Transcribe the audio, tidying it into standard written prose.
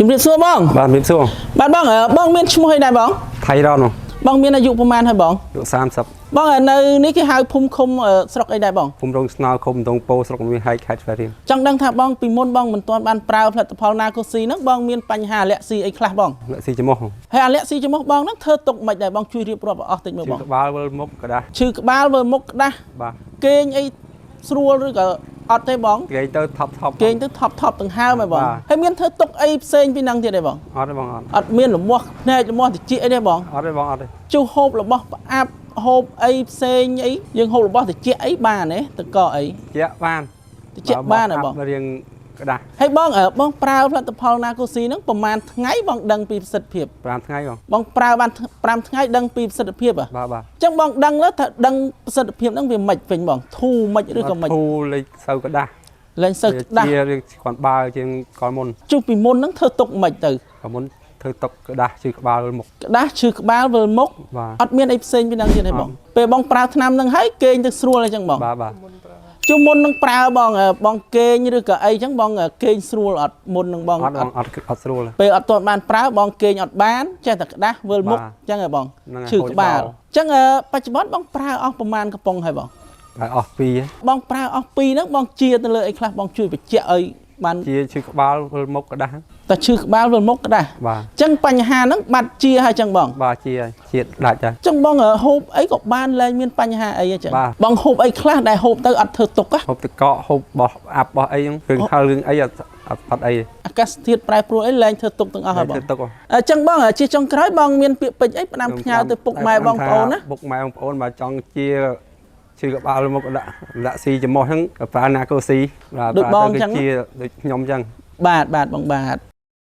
ជំរាបសួរបង បាទជំរាបសួរ បាទបងបងមានឈ្មោះអីដែរបង ថៃរ៉ន បងមានអាយុប្រហែលហើយបង អាយុ30 បងនៅនេះគេហៅភូមិឃុំស្រុកអីដែរបង ភូមិរងស្នោឃុំដងពោស្រុកមាសហែកខេត្តស្វាយរៀង ចង់ដឹងថាបងពីមុនបងមិនទាន់បានប្រើផលិតផលណាកូស៊ីហ្នឹងបងមានបញ្ហាអាឡែស៊ីអីខ្លះបង លាក់ស៊ីច្រមុះ ហើយអាឡែស៊ីច្រមុះបងហ្នឹងធ្វើទុកមិនដែរបងជួយរៀបរាប់ឲ្យអស់តិចមើល ឈឺ បង ក្បាលវិលមុខក្តាស់ ឈឺក្បាលវិលមុខក្តាស់ បាទ គេងអីស្រួលឬក៏អត់ទេបង គេងទៅថប់ថប់ គេងទៅថប់ថប់ទាំងហើមហ៎បង បាទ ហើយមានធ្វើទុកអីផ្សេងពីហ្នឹងទៀតទេបង អត់ទេបងអត់ អត់មានលមាស់ភ្នែកលមាស់ត្រចៀកអីទេបង អត់ទេបងអត់ទេ ជុះហូបរបស់ផ្អាប់ហូបអីផ្សេងអីយើងហូបរបស់ត្រចៀកអីបានទេតកអី ជាក់បាន ត្រចៀកបានហ៎បង រៀងក្តាស់ ហើយបងបងប្រើផលិតផលណាកូស៊ីហ្នឹងប្រហែលថ្ងៃបងដឹងពីប្រសិទ្ធភាព 5ថ្ងៃបង បងប្រើបាន5ថ្ងៃដឹងពីប្រសិទ្ធភាពហ៎ បាទបាទ អញ្ចឹងបងដឹងទៅថាដឹងប្រសិទ្ធភាពហ្នឹងវាមិនវិញបងធូរមិនឬក៏មិន ធូរលេខសូវក្តាស់ លែងសូវក្តាស់ ជារៀងគ្រាន់បើជាងកលមុន ជុះពីមុនហ្នឹងធ្វើទុកមិនទៅ កលមុនធ្វើទុកក្តាស់ឈឺក្បាលវិលមុខ ក្តាស់ឈឺក្បាលវិលមុខ បាទ អត់មានអីផ្សេងពីហ្នឹងទៀតទេបងពេលបងប្រើថ្នាំហ្នឹងហើយគេងទៅស្រួលអញ្ចឹងបង បាទបាទ ជុះមុននឹងប្រើបងបងគេងឬក៏អីចឹងបងគេងស្រួលអត់មុននឹងបង អត់បងអត់អត់ស្រួលទេ ពេលអត់ទាន់បានប្រើបងគេងអត់បានចេះតែក្តាស់វិលមុខ បាទ ចឹងហ៎បង ហ្នឹងហើយ ឈឺក្បាល ហូចបោ ចឹងបច្ចុប្បន្នបងប្រើអស់ប្រមាណកំប៉ុងហើយបង តែអស់ពីរ បងប្រើអស់ពីរហ្នឹងបងជាទៅលើអីខ្លះបងជួយបញ្ជាក់ឲ្យបាន ជាឈឺក្បាលវិលមុខក្តាស់ តែឈឺក្បាលវិលមុខក្តាស់ បាទ ចឹងបញ្ហាហ្នឹងបាត់ជាហើយចឹងបង បាទជាហើយជាតិដាច់ហើយ ចឹងបងហូបអីក៏បានលែងមានបញ្ហាអីហ៎ចឹង បាទ បងហូបអីខ្លះដែលហូបទៅអត់ធ្វើទុកហ៎ ហូបទឹកកកហូបបោះអាប់បោះអីហ្នឹងរឿងហឹររឿងអីអត់អត់អត់អីទេ អាកាសធាតុប្រែប្រួលអីលែងធ្វើទុកទាំងអស់ហើយបង ធ្វើទុកហ៎ អញ្ចឹងបងជាចុងក្រោយបងមានពាក្យពេចន៍អីផ្ដាំផ្ញើទៅពុកម៉ែបងប្អូនណា ពុកម៉ែបងប្អូនបើចង់ជាឈឺក្បាលមុខដាក់ដាក់ស៊ីច្រមុះហ្នឹងក៏ប្រើណាកូស៊ីបាទ ដូចបងអញ្ចឹង ជាដូចខ្ញុំអញ្ចឹង បាទបាទបងបាទ